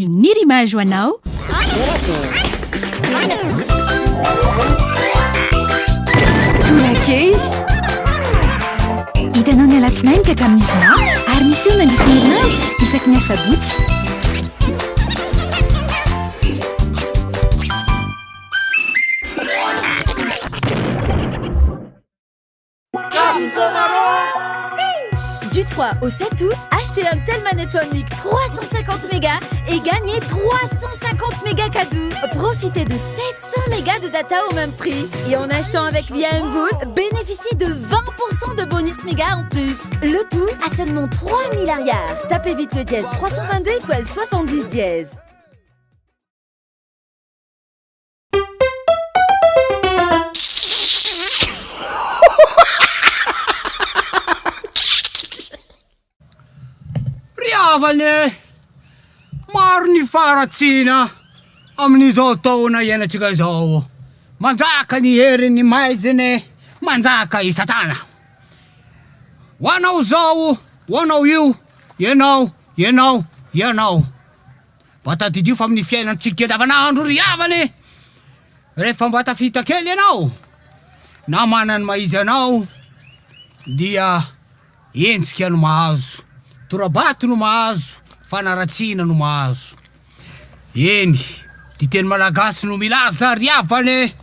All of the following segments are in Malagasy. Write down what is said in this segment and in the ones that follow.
Nirima ho anao. Torakely. Hitanao ny alatsinainy ka hatramin'ny zoma ary miseho mandritra ny herinandro isaky ny asabotsy. Du 3 au 7 août, achetez un Telma Network 350 mégas et gagnez 350 mégas cadeaux. Profitez de 700 mégas de data au même prix. Et en achetant avec VMwood, bénéficiez de 20% de bonus mégas en plus. Le tout à seulement 3000 arrières. Tapez vite le dièse 322 étoile 70 dièse. Ry havana e! Maro ny faharatsiana amin'izao taona iainantsika izao. Manjaka ny herin'ny maizina e, manjaka i Satana. Ho anao izao, ho anao io, ianao, ianao, ianao. Mba tadidio fa amin'ny fiainantsika andavanandro ry havana e! Rehefa mba tafita kely ianao, na manana ny maha izy anao, dia enjika no mahazo, tora-bato no mahazo, fanaratsiana no mahazo. Eny, ty teny malagasy no milaza ry havana e,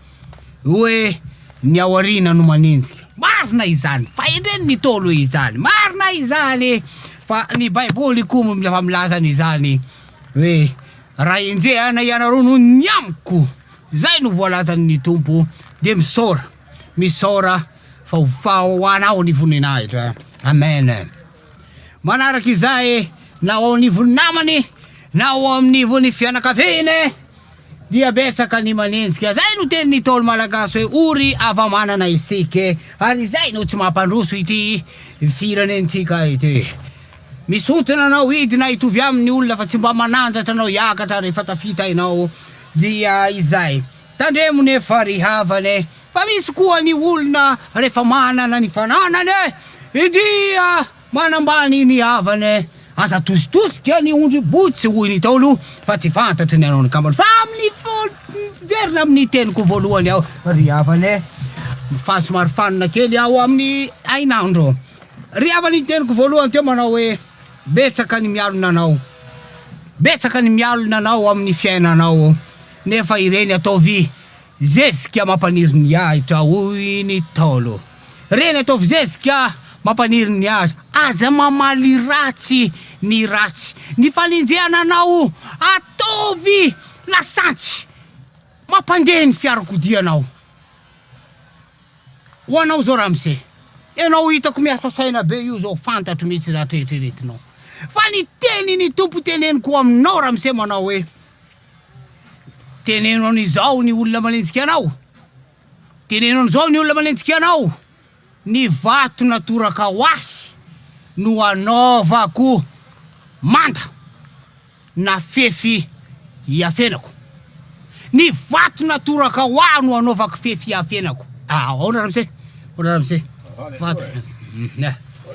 hoe ny ao aoriana no manenjika. Marina izany, fahendren'ny Ntaolo izany, marina izany, fa ny Baiboly koa efa milaza an'izany hoe raha enjehana ianareo noho ny amiko, izay no voalazan'ny Tompo, dia misaora, misaora fa ho fa ho anao ny voninahitra. Amen. Manaraka izay na ao anivon'ny namany na ao anivon'ny fianakaviany dia betsaka ny manenjika. Izay no tenin'ny Ntaolo Malagasy hoe ory hava-manana isika ary izay no tsy mampandroso ity firenentsika ity. Misontina anao hidina hitovy aminy olona fa tsy mba manandratra anao hiakatra rehefa tafita ianao dia izay. Tandremo nefa ry havana e, fa misy koa ny olona rehefa manana ny fananany e, dia manambany ny havany e. Aza atositosika ny ondry botsy hoy ny Ntaolo fa tsy fantatry ny anao ny kambana. Fa amin'ny miverina amin'ny teniko voalohany aho ry havana e, fa somary fanina kely aho amin'ny hainandro. Ry havana ny teniko voalohany teo manao hoe betsaka ny mialona anao, betsaka ny mialona anao amin'ny fiainanao. Nefa ireny ataovy zezika mampaniry ny ahitra hoy ny Ntaolo. Ireny ataovy zezika mampaniry ny ahitra. Aza mamaly ratsy ny ratsy. Ny fanenjehana anao ataovy lasantsy mampandeha ny fiarakodianao. Ho anao zao ramose, ianao hitako miasa saina be io zao fantatro mihitsy zatra eritreretinao. Fa ny tenin' ny Tompo teneniko aminao ramose manao hoe, Teneno an'izao ny olona manenjika anao, teneno an'izao ny olona manenjika anao, ny vato natoraka ho ahy no anaovako manda na fefy hiafenako. Ny vato natoraka ho ahy no anaovako fefy hiafenako. Ah, ahoana ramose? Ahoana ramose? Vato.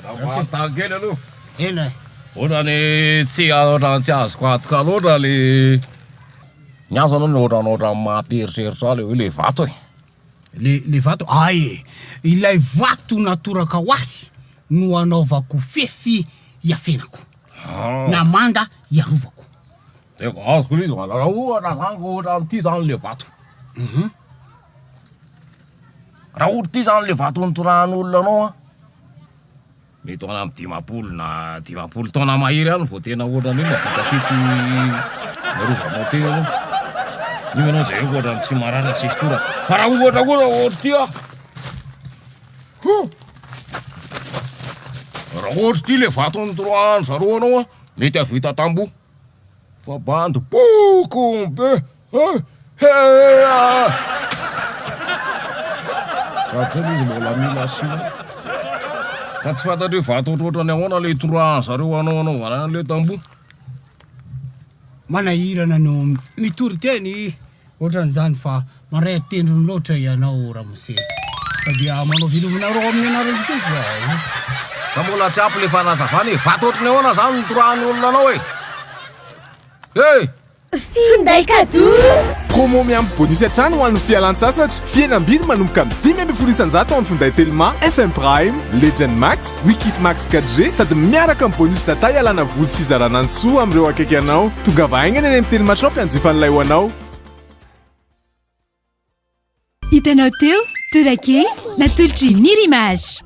Manontany kely aloha. Eny e. Ohatrany tsy ohatrany tsy azoko antoka loatra le ny azy aloha ohatrany ohatrany mampieritreritra ahy le hoe le vato e. Le le vato, ay e! Ilay vato natoraka ho ahy no anaovako fefy hiafenako, na manda hiarovako. Dia azoko le izy, raha ohatra zany ka ohatran'ity zany le vato. Raha ohatra ity zany le vato nitorahan'olona anao an. Mety ho any amin'ny 50 na 50 taona mahery any vao tena ohatran'ny hoe mahavita fefy miarovanao tena ianao. Io ianao jereko ohatran'ny tsy maratra tsisy toraka. Fa raha ohatra koa raha ohatra ity ah. Huh! Raha ohatra ity le vato nitoroahan'ny zareo anao ah, mety hahavita tamboho. Fa bandy bokony be eh hea! Sady zay aloha izy mbola mila ciment. Ka tsy fantatro hoe vato ohatrohatran'ny ahoana le toroahan'ny zareo anao anaovana an'le tamboho. Manahirana no mitory teny ohatran'izany fa mandray an-tendrony loatra ianao ramose. Fa dia manao veloma anareo amin'ny anaran'ny Tompo aho. Ka mbola tsy ampy le fanazavana e, vato ohatran'ny ahoana zany no toroahan'ny olona anao e? Eh! Finday cadeau! Promo miampy bonus hatrany ho an'ny fialan-tsasatra. Fihenam-bidy manomboka amin'ny 15% ao amin'ny finday Telma, FM Prime, Legend Max, Wikif Max 4G sady miaraka amin'ny bonus data hialana voly sy hizarana ny soa amin'ireo akaiky anao. Tongava haingana eny amin'ny Telma Shop hanjifa an'ilay ho anao. Hitanao teo, Tourake, natolotr'i Nirimage.